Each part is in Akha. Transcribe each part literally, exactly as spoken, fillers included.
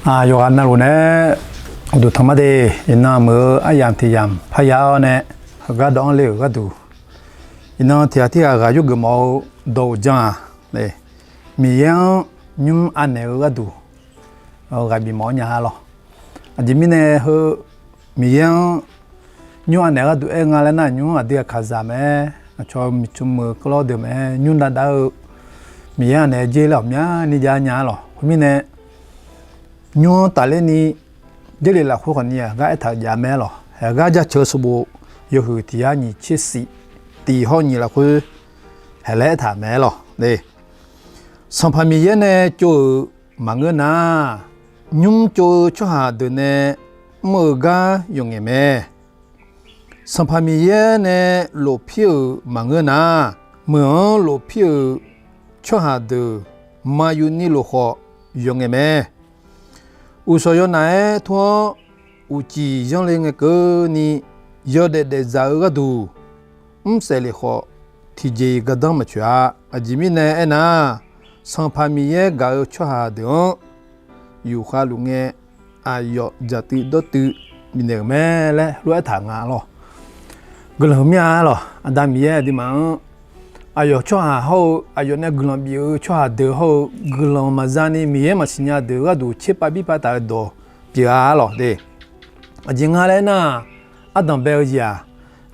Yawqghaq navluf nae uqduq tanq mar de. Iqnan meuq-eu aryamq tiq yamq parya-awr nae heugar dawv-anr le-euq gharduq, iqnan tiq ghaq tirghaq ghaq yurgeuf mawf-eu dawq uqdzan-aq, Miqyaer-anr nymr anaeq-eu gharduq ghaq bif mawf-anr nya-a lawq. Aqjeq mirnae heu Miqyaer-anr nymr anaeq gharduq aer nga laer nar, nymr aqdui aqkaqzaq mae-aer, aqcawq miqcmq meuq keuvlawr deuq mae-aer, nymr dav dav-eu Miqyaer anaeq jer laer ghawqmyani jav nya-a lawq. Khoermirnae, nymr-anr tafler ni Jarlif lafkhoer khawfni aqgar aertaq-euq jav mae-aer lawq. Haeq gar jaceuq-eu sanqbof yawhuiq tiq yar nyiq tser shif tiq hawr nyiq lafkhoer haeq laer aertaq mae-aer lawq. Sanqpaq Miqyaer nae tsov-euq maqngeur nar, nymr tsov-eu tsawrhaq deuq nae mr-eu gar yawqngaeq mae. Sanqpaq Miqyaer nae lofpir-euq maqngeur nar, meuq-anr lofpir-euq tsawrhaq deuq maq yuf ni lof khawf yawqngaeq mae. Uqshawq yawnaf-aer tur-awr uqcif yanr le ngae keuvni, yawdaef daefzaq-eu gharduq mrsaef lef khawf, tiqjeq-iq gardanr maqtsoeq-a. Aqjeq mirnae aernar, Sanqpaq Miqyaer gaq-eu tsawrhaq deuq-anr yufkhav luf ngae, aqyawf dzaqtuiv dawrtuiv bifnaeq-euq mae laer heulof-aer aertaq nga lawq. Guiqlanq heu mir-a lawq. Aqda Miqyaer aqduimaf-anr aqyawf tsawrhaq hawr-eu, aqyawf nae guiqlanq bif-eu tsawrhaq deuq hawr-eu, guiqlanq maqza ni Miqyaer maqsiq nya deuq gharduq tserpav birpav taf-eu dawq pyeuf-a lawq de. Aqjeq nga laer nar, ardanq bae-eu jeq-aq,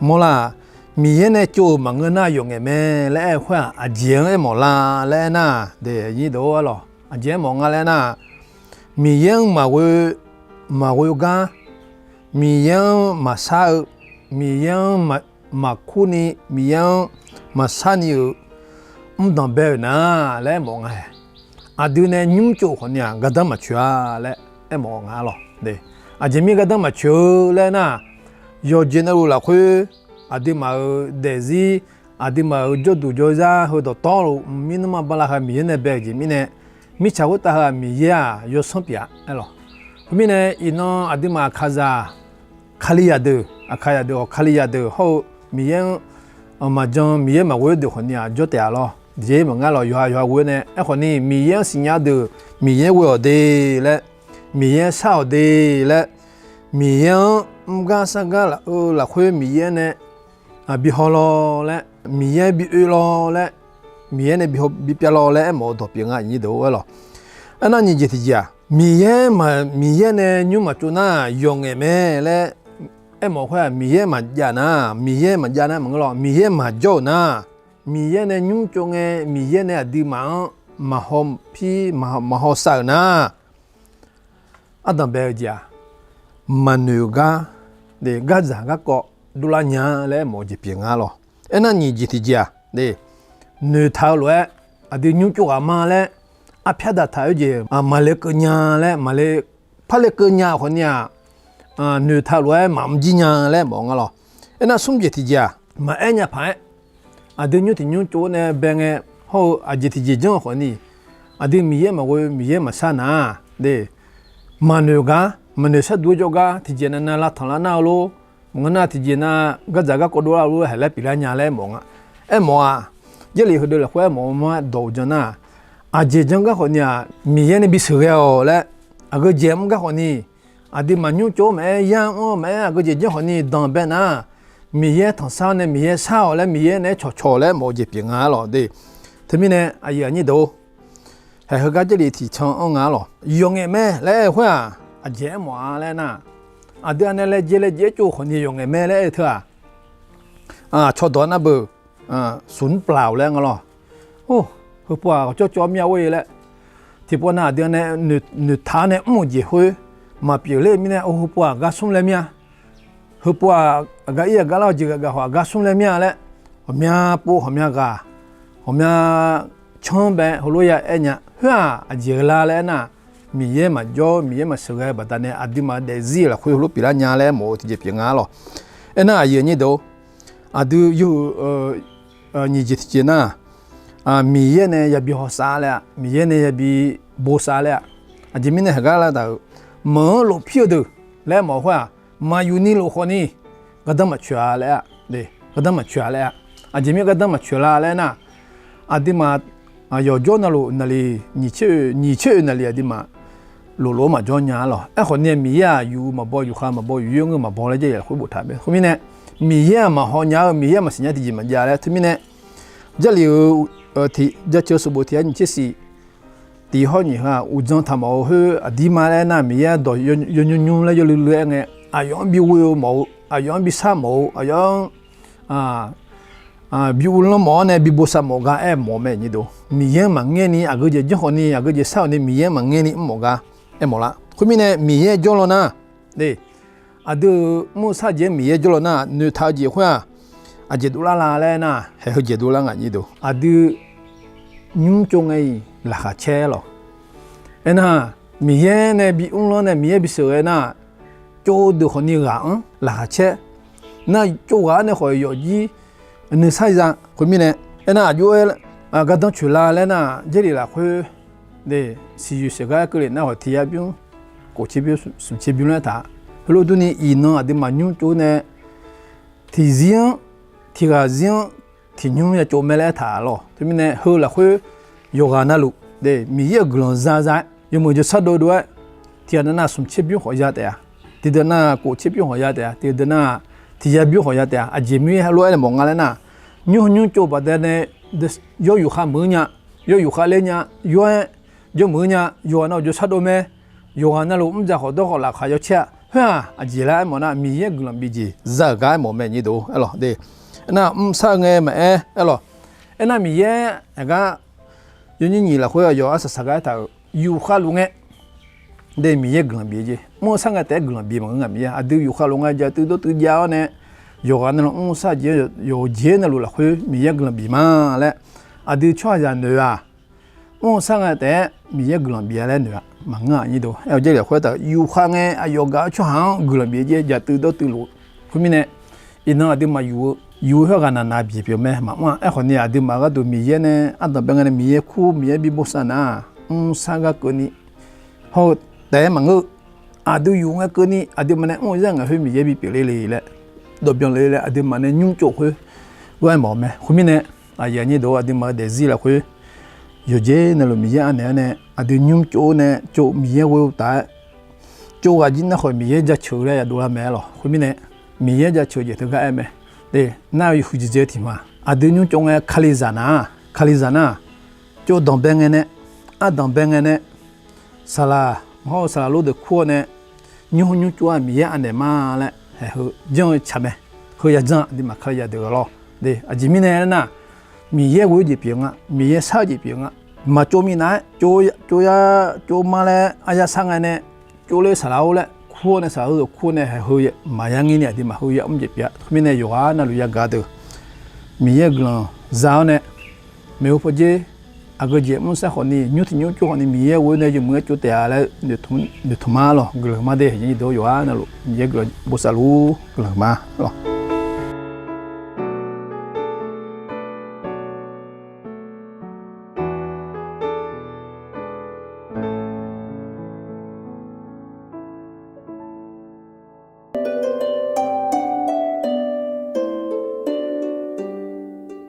mawrlar-aq, Miqyaer nae tsov-euq maqngeur nar yawqngaeq mae laer aer-eu khoer-aq, aqjeq-anr aermawf lar laer aernar de, aqjeq aermawf nga laer nar, Miqyaer-anr maqghoe, maqghoe gar, Miqyaer-anr maqshar-eu, Miqyaer-anr maqkur ni, Miqyaer-anr maqshar ni-euq mrdanq bae-euq nar laer aermawf nga. Aqdui nae nymr tsov-eu khawfni-aq gardanr maqtsoeq-a laer aermawf nga lawq. Aqjeq mir gardanr maqtsoeq-eu laer nar, yawqjeq navluf lafkhoer aqduimaf-euq daefzir, aqduimaf-euq jawrduq jawrzar heu dawqtawvluf mqmir nanrma bala heu-aq Miqyaer nae bae-euq jeq mirnae, mirtsaq khoertav heu-aq Miqyaer-aq yawsanr pyeuf-a aer lawq. Khoermirnae iqnan aqduimaf aqkaqzaq, Kalizaq deuq, aqkaqzaq deuq-awq, Kalizaq deuq hawr-eu Miqyaer-anr maqjan, Miqyaer maqghoe deuq khawfni-aq jawr taef-a lawq. Jeq maqnga lawq, yawqha yawqha ghoe nae aerkhawfni Miqyaer-anr siqnya deuq, Miqyaer ghoe-awq de laer, Miqyaer shar-awq de laer, Miqyaer-anr mr gar shar gar laf-eu lafkhoer Miqyaer nae bi haw lawr laer, Miqyaer bi oe lawr laer, Miqyaer nae bi pyav lawr laer aermawf-eu dawq pyeuf nga, aqnyir deuq-or aer lawq. Aernar nyiq jeq tiqjeq-aq, Miqyaer, Miqyaer nae nymr maqtsov nar yawqngaeq mae laer aermawf khoer-aq, Miqyaer maqjav nar, Miqyaer maqjav nar maqngeur lawq, Miqyaer maqjawr-euq nar, Miqyaer nae nymr tsov ngae, Miqyaer nae aqduimaf-anr maqhaw pir, maqhaw sar-euq nar, ardanq bae-eu jeq-aq, maqnoeq-eu gar, gardzaq garkawv dovlar nya laer aermawf-eu jeq pyeuf nga lawq. Aernar nyiq jeq tiqjeq-aq, noeqtaq-eu lof-aer aqdui nymr tsov ghaq ma laer arpyar daqtaq-eu jeq maqle keuv nya laer, maqle parle keuv nya-eu khawfni-aq, noeqtaq-eu lof-aer maqmr jir nya laer mawf nga lawq. Aernar smr jeq tiqjeq-aq, maqaer nya paq-aer aqdui nymr tiq nymr tsov nae bae ngae hawr-eu aqjeq tiqjeq janr-eu khawfni, aqdui Miqyaer maqghoe, Miqyaer maqshar nar, maqnoeq gar, maqnoeq sharduq-aer jawr gar tiqjeq nav nav lavtanq lar nar-eu lor, maqngeur nar tiqjeq nav gardzaq garkawv dovlar-eu lor, haeq laer pyeuflar nya laer aermawf nga. Aermawf-aq, Jarlif heudeuq lafkhoer aermawf-eu ma dawq uqdzan nar, aqjeq janr gar khawfni-aq, Miqyaer nae bisheuq ghae-awq laer, aqgeujeq mr gar khawfni, aqduimaf nymr tsov maqaer, yar mr-eu maqaer, aqgeujeq janr khawfni danqbae nar, Miqyaer tanqsar nae Miqyaer shar-awq laer, Miqyaer nae aer cawqcawq laer mawf-eu jeq pyeuf nga lawq de. Teumirnae aqyuif aqnyir deuq-or, haeq heugar Jarlif tiqcan-anr nga lawq. Yawqngaeq mae laer aer-eu khoer-aq, aqjeq aermawf-a laer nar, aqdui anae laejae laejae-aer tsov khawfni yawqngaeq mae laer aer-eu teu-aq, cawqdawq nar beu, smq nmr plavluf laer nga lawq. Or, heupov-aq ghawqcawv cawv mir-a or-e laer, tiqpov nav aqdui anae noeqtaq-awr nae mr-euq jeq khoer maqpyeuf ler-eu mirnae, or, heupov-aq gar smr laer mir-a. Heupov-aq aqgar ir aqgar lar-eu jeq gaqgaq khawf aqgar smr laer mir-a laer, ghawqmya pov ghawqmya ghaq, ghawqmya canr bae heulof ya aer nya. Khoer-aq aqjeq-eu la laer aernar, Miqyaer maqjawr, Miqyaer maqsheuqghae-eu baqdanae aqduimaf daefzir-euq lafkhoer heulof pyeuflar nya laer mawf-eu tiqjeq pyeuf nga lawq. Aernar aqyuif aqnyir deuq-or, aqdui yawhuiq nyiq jeq tiqjeq nar, Miqyaer nae yabi hawsav laer-a, Miqyaer nae yabi bosav laer-a. Aqjeq mirnae heugar lar taq-euq, meuq-anr lofpir-eu deuq laer mawf khoer-aq, maqyuf ni lof khawfni gardanr maqtsoeq-a laer-a, gardanr maqtsoeq-a laer-a. Aqjeq mir gardanr maqtsoeq la laer nar, aqduimaf yawqjawr navluf naqli, nyiq tser oe naqli aqduimaf lof lof-aer maqjawr nya-a lawq. Aerkhawf ni Miqyaer-aq, yuf maqbaw, yufkhav maqbaw, yuf yoer ngeur maqbaw laer Jarlif lafkhoer boftaq mae. Khoermirnae, Miqyaer-aq maqhaw nya-eu, Miqyaer-aq maqsiq nya tiqjeq maqjav laer. Teumirnae, Jarlif-euq jaceuq sanqbof tiq yar nyiq tser shif, tiq hawr nyiq heu-aq, uqdzan taq mawf-eu khoer aqdirma laer nar, Miqyaer-anr dawq yawnymr nymr laer yawluiv luiv-aer ngae, aqyawf-anr bi ghoe-eu mawf-eu, aqyawf-anr bi shar mawf-eu, aqyawf-anr bi uvlanr mawf-awr nae bi bosav mawf gar aer mawf mae nyi do. Miqyaer-anr maqngaer ni aqgeujeq janrkhawf ni, aqgeujeq shar-awq ni Miqyaer-anr maqngaer ni mr mawf gar aer mawf lar. Khoermirnae Miqyaer jawrlaw nar, aqdui-euq mr-eu shar jeq-anr Miqyaer jawrlaw nar, noeqtaq-eu jeq khoer-aq, aqjeq dovlar la laer nar, haeq heu jeq dovlar nga nyi do. Aqdui nymr tsov ngae-iq laqkhaq caer lawq. Aernar, Miqyaer nae bi mrlanr nae Miqyaer bisheuq ghae nar, tsov deuq khawf ni ghaq-anr laqkhaq caer. Nar tsov ghaq-anr nae khawf yawfjir nuisar za. Khoermirnae, aernar aqjox-aer gardanr coeq la laer nar, Jarlif lafkhoer siqyoeq saeq gar keuvle nar khawf tiq yar bymr, kof tser bymr, smq tser bymr laer taq. Heulof durni iqnan aqduimaf nymr tsov nae tiqzir-anr, tiqghaq zir-anr, tiqnymr ya tsov mae laer aertaq lawq. Teumirnae heu lafkhoer yawqghaq navluf Miqyaer-euq guiqlanq za za-aer yawmuiq jawrshar dov dov-aer, tiqghaq deuq nar smq tser bymr khawf ya taef-a, tiqdeuq nar kof tser bymr khawf ya taef-a, tiqdeuq nar tiq yar bymr khawf ya taef-a. Aqjeq mir-aer lof-aer nae mawf nga laer nar, nymr nymr tsov baqdanae yawr yufkhav meuq-eu nya, yawr yufkhav ler nya, yawr-aer jawr meuq-eu nya, yawqghaq navluf jawrshar dov mae, yawqghaq navluf mrdzaq khawf dawr khawf laqkhaq yawcaer-a. Khoer-aq aqjeq laer aermawf nar, Miqyaer guiqlanq bif jeq za-euq gar aermawf mae nyi do. Aerlawq, de, aernar mr shar-eu ngae maqaer, aerlawq, aernar Miqyaer aqgar yawnyir nyiq lafkhoer aqyawf arsaq saq gar aertaq-euq, yufkhav luf ngae de, Miqyaer guiqlanq bif-eu jeq, mr-eu shar ngae taef-aer guiqlanq bif maqngeur nga. Miqyaer aqdui yufkhav luf ngae jaqtuiv dawrtuiv jav-awr nae, yawqghaq navluf mr-eu shar jeq-anr yawqjeq navluf lafkhoer Miqyaer guiqlanq bif ma laer, aqdui tsawrhaqzaq noeq-aq, mr-eu shar ngae taef-aer Miqyaer guiqlanq bif-a laer noeq-aq maqngeur-aq nyi do. Aer-awq, Jarlif lafkhoer aertaq-euq, yufkhav ngae aqyawf gaq-eu tsawrhaq-anr guiqlanq bif-eu jeq jaqtuiv dawrtuiv luf. Khoermirnae, iqnan aqduimaf yuf-eu, yuf-eu khoer ghaq naq nav bif pyeuf mae maqmr-a. Aerkhawf ni aqduimaf gharduq Miqyaer nae ardanq bae ngae nae Miqyaer kur, Miqyaer bi bosav nar, mr shar gar keuvni hawr-eu taef-aer maqngeur-eu, aqdui yuf ngae keuvni aqduimaf nae mr-eu zar ngaeq khoer Miqyaer bipyeuf ler le laer, dawqbyan le laer aqduimaf nae nymr tsov khoer ghoer-aer mawf-eu mae. Khoermirnae, aqyuif aqnyir deuq, aqduimaf-eu daefzir lafkhoer yawqjeq navluf Miqyaer anaeq-awr nae aqdui nymr tsov-awr nae tsov Miqyaer ghoe-eu taf-aer tsov ghaq jir nar khawf Miqyaer jaceuq laer yadov lar mae lawq. Khoermirnae, Miqyaer jaceuq jeq teugar aer mae. De, nar-eu huiqdzaeq dzae-eu tiq ma, aqdui nymr tsov ngae Kalizaq na, Kalizaq nar, tsov danqbae ngae nae, ardanqbae ngae nae, saqlaq hawr-eu saqlaq lor deuq kur-awr nae, nymr nymr tsov-aq Miqyaer anaeq ma laer haeq heu janr-eu tsaq mae. Heu yadzanr aqduimaf Kalizaq deuq-a lawr. De, aqjeq mirnae aernar, Miqyaer ghoe-eu jeq pyeuf nga, Miqyaer shar-eu jeq pyeuf nga. Maqtsov minav-aer tsov, tsov yar tsov mar laer aryar shar ngae nae, tsov ler saqlaq-or laer kur-awr nae saqlaq-eu kur-awr nae haeq heu maqya ngir ni aqduimaf heu ya mr jeq pyeuf-a. Khoermirnae yawqghaq navluf yagaq deuq Miqyaer guiqlanq za-awr nae, maeqhu pawdzer aqgeujeq mr sar khawf ni, nymr tiq nymr tsov khawf ni Miqyaer ghoe nae yawmuiq-aer tsov taef-a laer noeqtmq ma lawq. Guiqlanq ma de, nyi deuq yawqghaq navluf Miqyaer guiqlanq bosav luf guiqlanq ma lawq.